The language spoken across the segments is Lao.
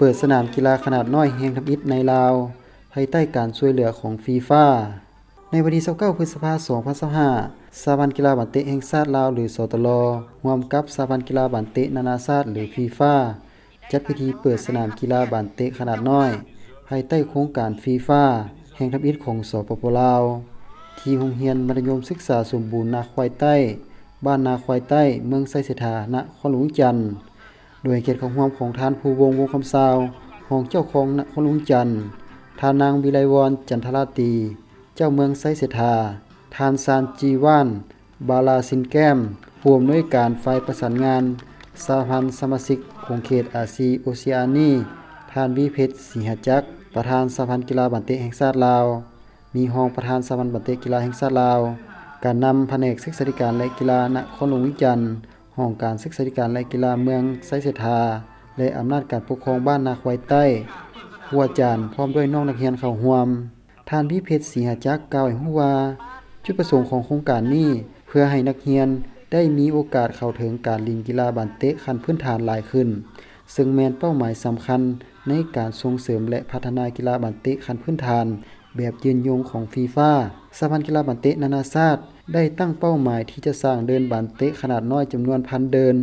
ເປີດສະໜາມກິລາຂະໜາດນ້ອຍແຫ່ງທຳອິດໃນລາວ ພາຍໃຕ້ການຊ່ວຍເຫຼືອຂອງຟີຟາ. ໃນວັນທີຊາວເກົ້າ ພຶດສະພາ ສອງພັນຊາວຫ້າ ສະຫະພັນກິລາບານເຕະແຫ່ງຊາດລາວ ຫຼື ສຕລ ຮ່ວມກັບສະຫະພັນກິລາບານເຕະນານາຊາດ ຫຼື ຟີຟາ ຈັດພິທີເປີດສະໜາມກິລາບານເຕະຂະໜາດນ້ອຍ ພາຍໃຕ້ໂຄງການຟີຟາ ແຫ່ງທຳອິດຂອງ ສປປ ລາວ ທີ່ໂຮງຮຽນມັດທະຍົມສຶກສາສົມບູນນາຄວາຍໃຕ້ ບ້ານນາຄວາຍໃຕ້ ເມືອງໄຊເສດຖາ ນະຄອນຫຼວງວຽງຈັນ. ໂດຍໃຫ້ກຽດເຂົ້າຮ່ວມຂອງທ່ານ ພູວົງ ວົງຄຳຊາວ ຮອງເຈົ້າຄອງນະຄອນຫຼວງວຽງຈັນ, ທ່ານນາງ ວິໄລວອນ ຈັນທະລາຕີ ເຈົ້າເມືອງໄຊເສດຖາ, ທ່ານ ຊານ ຈີວານ ບາລາຊິນແກ້ມ ຜູ້ອຳນວຍການຝ່າຍປະສານງານສະຫະພັນສະມາຊິກຂົງເຂດອາຊີໂອເຊອານີ, ທ່ານ ວີເພັດ ສີຫະຈັກ ປະທານສະຫະພັນກິລາບານເຕະແຫ່ງຊາດລາວ, ມີຮອງປະທານສະຫະພັນບານເຕະກິລາແຫ່ງຊາດລາວ, ການນຳພະແນກສຶກສາທິການ ແລະ ກິລານະຄອນຫຼວງວຽງຈັນ, ຫ້ອງການສຶກສາທິການ ແລະ ກິລາເມືອງໄຊເສດຖາ ແລະ ອຳນາດການປົກຄອງບ້ານນາຄວາຍໃຕ້, ຄູອາຈານ ພ້ອມດ້ວຍນ້ອງນັກຮຽນເຂົ້າຮ່ວມ. ທ່ານ ວີເພັດ ສີຫະຈັກ ກ່າວໃຫ້ຮູ້ວ່າ ຈຸດປະສົງຂອງໂຄງການນີ້ ເພື່ອໃຫ້ນັກຮຽນໄດ້ມີໂອກາດເຂົ້າເຖິງການຫຼິ້ນກິລາບານເຕະຂັ້ນພື້ນຖານຫຼາຍຂຶ້ນ, ເຊິ່ງແມ່ນເປົ້າໝາຍສຳຄັນໃນການສົ່ງເສີມ ແລະ ພັດທະນາກິລາບານເຕະຂັ້ນພື້ນຖານແບບຍືນຍົງຂອງຟີຟາ. ສະຫະພັນກິລາບານເຕະນານາຊາດ ໄດ້ຕັ້ງເປົ້າໝາຍທີ່ຈະສ້າງເດີ່ນບານເຕະຂະໜາດນ້ອຍຈຳນວນພັນເດີ່ນ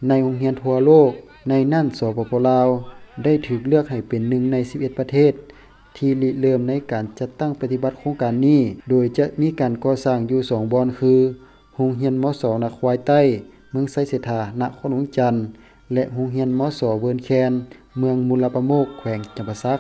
ໃນໂຮງຮຽນທົ່ວໂລກ, ໃນນັ້ນ ສປປ ລາວ ໄດ້ຖືກເລືອກໃຫ້ເປັນໜຶ່ງໃນສິບເອັດປະເທດ ທີ່ລິເລີ່ມໃນການຈັດຕັ້ງປະຕິບັດໂຄງການນີ້, ໂດຍຈະມີການກໍ່ສ້າງຢູ່ສອງບ່ອນ ຄື ໂຮງຮຽນ ມສ ນາຄວາຍໃຕ້ ເມືອງໄຊເສດຖາ ນະຄອນຫຼວງວຽງຈັນ ແລະ ໂຮງຮຽນ ມສ ເວີນແຄນ ເມືອງມຸລະປະໂມກ ແຂວງຈຳປາສັກ.